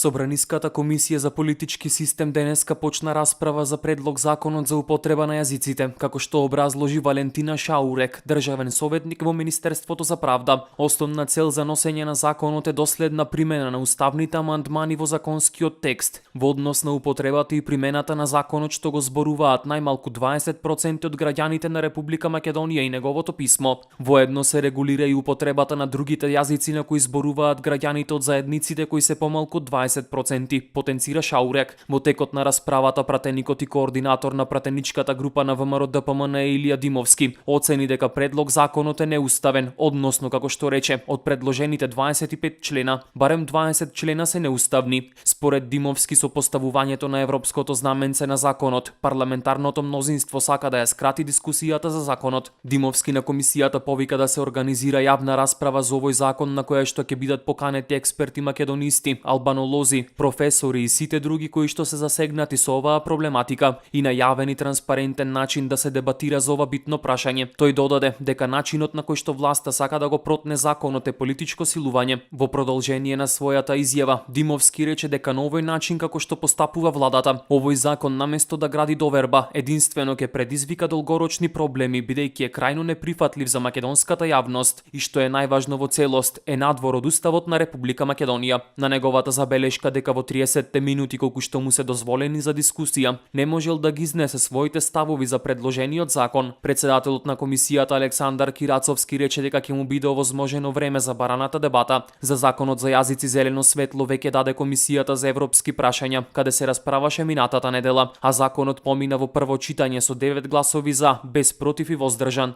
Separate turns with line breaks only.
Собраниската комисија за политички систем денеска почна расправа за предлог законот за употреба на јазиците, како што образложи Валентина Шаурек, државен советник во Министерството за правда. Основна цел за носење на законот е доследна примена на уставните амандмани во законскиот текст, во однос на употребата и примената на законот што го зборуваат најмалку 20% од граѓаните на Република Македонија и неговото писмо. Воедно се регулира и употребата на другите јазици на кои зборуваат граѓаните од заедниците кои се помалку од 20%, потенцира Шаурек. Во текот на расправата пратеникот и координатор на пратеничката група на ВМРО ДПМН Илија Димовски оцени дека предлог законот е неуставен, односно како што рече, од предложените 25 члена, барем 20 члена се неуставни. Според Димовски со поставувањето на европското знаменце на законот, парламентарното мнозинство сака да ја скрати дискусијата за законот. Димовски на комисијата повика да се организира јавна расправа за овој закон на која што ќе бидат поканети експерти македонисти, албанолози, професори и сите други кои што се засегнати со оваа проблематика и на јавен и транспарентен начин да се дебатира за ова битно прашање. Тој додаде дека начинот на кој што власта сака да го протне законот е политичко силување. Во продолжение на својата изјава, Димовски рече дека на овој начин како што постапува владата, овој закон наместо да гради доверба, единствено ќе предизвика долгорочни проблеми бидејќи е крајно неприфатлив за македонската јавност и што е најважно во целост е надвор од уставот на Република Македонија. На неговата забелешка дека во 30 минути колку што му се дозволени за дискусија, не можел да ги изнесе своите ставови за предложениот закон. Председателот на комисијата Александар Кирацовски рече дека ќе му биде овозможено време за бараната дебата. За законот за јазици зелено светло веќе даде комисијата за европски прашања, каде се расправаше минатата недела, а законот помина во прво читање со 9 гласови за, без против и воздржан.